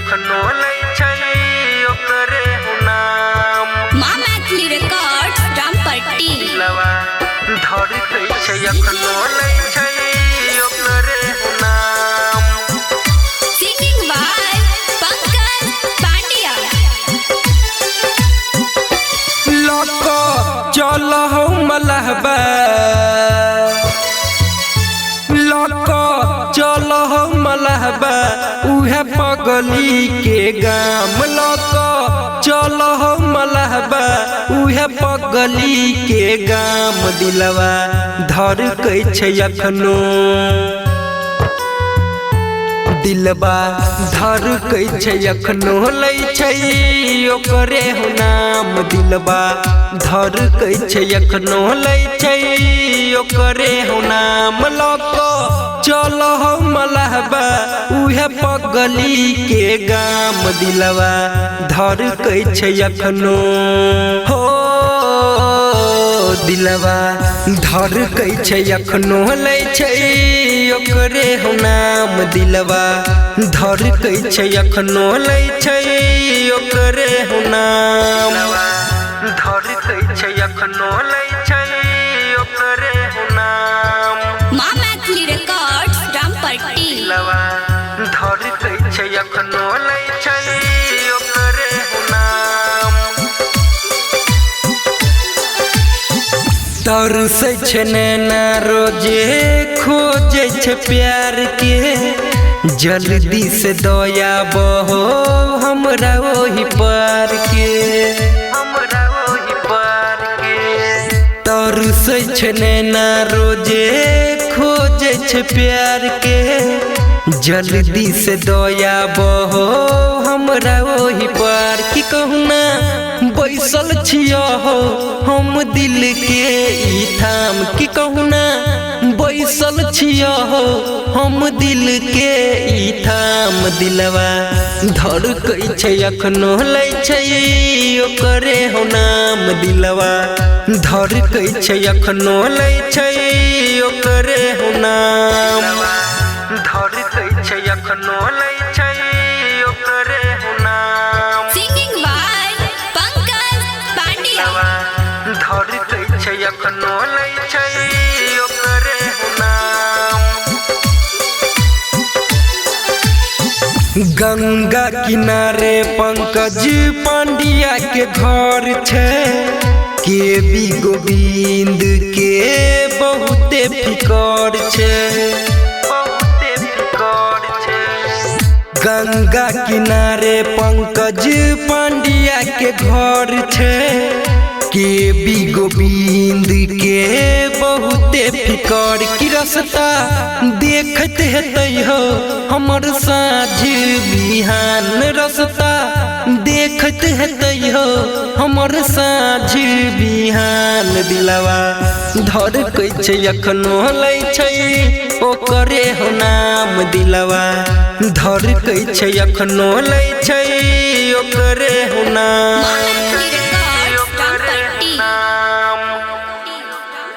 अखनो लै छै ओकरे नाम। माँ मैथिली रिकॉर्ड्स रामपट्टी। दिलवा धड़कै छै अखनो लै छै ओकरे नाम। Singing by Pankaj Pandya. लक चल हौ मलहबा, लक चल हौ मलहबा उहे पगली के गाम। लक चल हौ मलहबा उहे पगली के गाम। दिलवा धड़कै छै अखनो, दिलबा धड़कै छै अखनो लै छै ओकरे हो नाम। दिलबा धड़कै छै अखनो लै छै ओकरे हो नाम। लक चल हौ मलहबा उहे पगली के गाम। दिलबा धड़कै छै अखनो हो, दिलवा धड़कै छै अखनो लै छै ओकरे हो नाम। दिलवा धड़कै छै अखनो लै छै ओकरे हो नाम। धड़कै छै अखनो लै छै ओकरे हो नाम। माँ मैथिली रिकॉर्ड्स रामपट्टी। दिलवा धड़कै छै अखनो लै छै ओकरे हो नाम। तरसै छै नैना रोजे खोजै छै प्यार के, जल्दी से दया बहो हमरा ओहि पार के, हमरा ओहि पार के। तरसै छै नैना रोजे खोजै छै प्यार के, जल्दी से दया बहो हमरा ओहि पार की। कहुना बैसल छियो हो हम दिल के ई थाम, की कहुना बैसल छियो हो हम दिल के ई थाम। दिलवा धड़कै छै अखनो लै छै ओकरे हो नाम। दिलवा धड़कै छै अखनो लै छै ओकरे हो नाम। धड़कै छै अखनो लै छै ओकरे हो नाम। Singing by Pankaj Pandya. धड़कै छै अखनो लै छै ओकरे हो नाम। गंगा किनारे पंकज पांड्या के घर छै, के बी गोविंद के बहुते फिकर छै, बहुते फिकर छै। गंगा किनारे पंकज पांड्या के घर छै, के बी गोविंद के बहुते फिकर। की रस्ता देखत हेतै हो हमर साँझ बिहान, रस्ता देखत हेतै हो हमर साँझ बिहान। दिलवा धड़कै छै अखनो लै छै ओकरे हो नाम। दिलवा धड़कै छै अखनो लै छै ओकरे हो नाम।